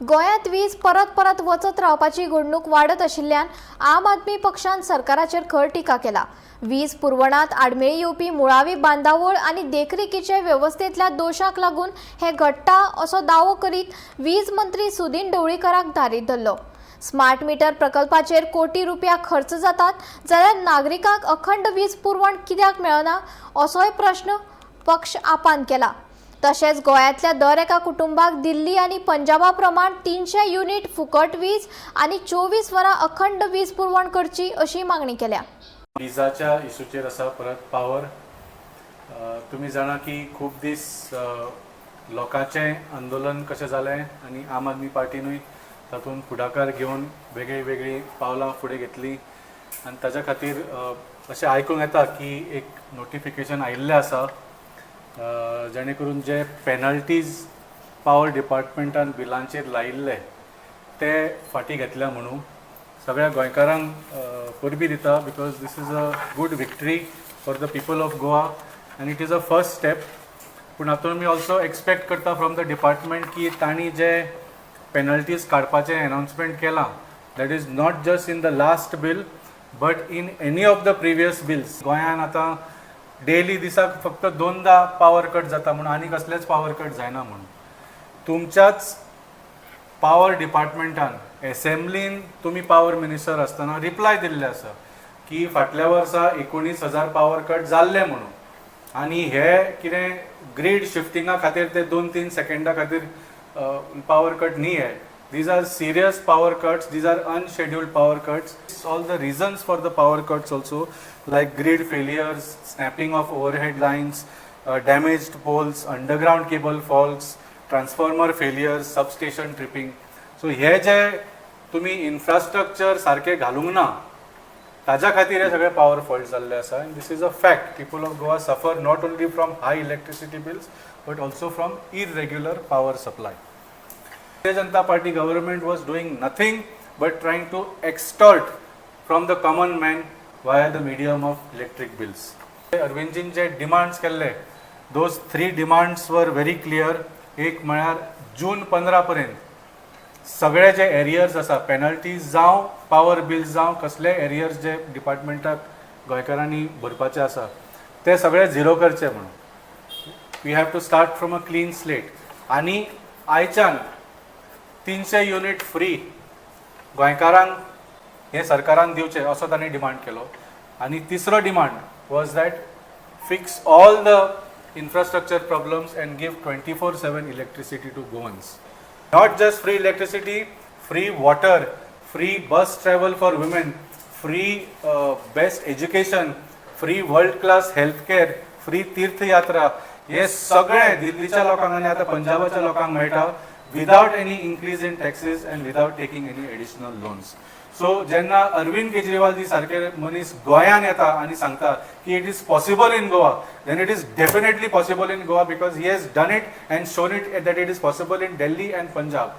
गोंयांत वीज परत परत वचत रावपाची घडणूक वाडत आशिल्ल्यान आम आदमी पक्षान सरकाराचेर खर टिका केला. वीज पुरवणांत आडमेळी येवपी मुळावी बांदावळ आनी देखरेखीचे वेवस्थेंतल्या दोशाक लागून हें घडटा असो दावो करीत वीज मंत्री सुदिन ढवळीकराक धारेर धरलो. स्मार्ट मीटर प्रकल्पाचेर कोटी रुपया खर्च जातात जाल्यार नागरिकांक अखंड वीज पुरवण कित्याक मेळना असोय प्रश्न पक्ष आपान केला. तशेंच गोंयांतल्या दर एका कुटुंबाक दिल्ली आनी पंजाबा प्रमाण 300 युनिट फुकट वीज आनी 24 वरां अखंड वीज पुरवण करची अशी मागणी केल्या. विजाच्या इशूचेर आसा परत पावर. तुमी जाणा की खूब दीस लोकांचें आंदोलन कशें जालें आनी आम आदमी पार्टीनूय तातूंत फुडाकार घेवन वेगळीं वेगळीं पावलां फुडें घेतलीं आनी ताच्या खातीर अशें आयकूंक येता की एक नोटिफिकेशन आयिल्लें आसा, जेणे करून जे पेनल्टीज पावर डिपार्टमेंटान बिलांचेर लायिल्ले ते फाटीं घेतल्या. म्हणून सगळ्या गोंयकारांक परबीं दिता, because this is a good victory for the people of Goa and it is a first step. पूण हातूंत मी ऑल्सो एक्सपेक्ट करता फ्रॉम the department की तांणी जे पेनल्टीज काडपाचें एनाउन्समेंट केलां, that is not just in the last bill but in any of the previous bills. गोंयान आतां daily दिसाक फक्त दोनदा पावर कट जाता म्हणून आनी कसलेच पावर कट जायना म्हणून तुमच्याच पावर डिपार्टमेंटान एसेंब्लीन तुमी पावर मिनिस्टर आसतना रिप्लाय दिल्ले आसा की फाटल्या वर्सा 19,000 पावर कट जाल्ले म्हणून आनी हे कितें ग्रीड शिफ्टिंगा खातीर ते 2-3 सेकंडा खातीर पावर कट न्ही. हे, these are serious power cuts, these are unscheduled power cuts. All the reasons for the power cuts also, like grid failures, snapping of overhead lines, damaged poles, underground cable faults, transformer failures, substation tripping. So हे जे तुमी infrastructure सारकें घालूंक ना, ताज्या खातीर हे सगळे power fault जाल्ले आसा. And this is a fact. People of Goa suffer not only from high electricity bills but also from irregular power supply. Bharatiya Janata Party government was doing nothing but trying to extort from the common man via the medium of electric bills. अरविंदजीन J demands केल्ले, those three demands were very clear. एक म्हळ्यार जून 15 पर्यंत सगळे जे arrears आसा, penalties जावं, power bills जावं, कसले arrears जे डिपार्टमेंटाक गोंयकारांनी भरपाचे आसा ते सगळे झिरो करचे म्हणून. We have to start from a clean slate. आनी आयच्यान 300 युनिट फ्री गोंयकारांक हें सरकारान दिवचें असो तांणी डिमांड केलो. आनी तिसरो demand was that fix all the infrastructure problems and give 24/7 electricity to Goans. Not just free electricity, free water, free bus travel for women, free best education, free world class health care, free तीर्थयात्रा. हे सगळे दिल्लीच्या लोकांक आनी आतां पंजाबाच्या लोकांक मेळटा without any increase in taxes and without taking any additional loans. So जेन्ना अरविंद केजरीवाल जी सारखे मनीस गोंयान येता आनी सांगता की it is possible in Goa, then it is definitely possible in Goa, because he has done it and shown it that it is possible in Delhi and Punjab.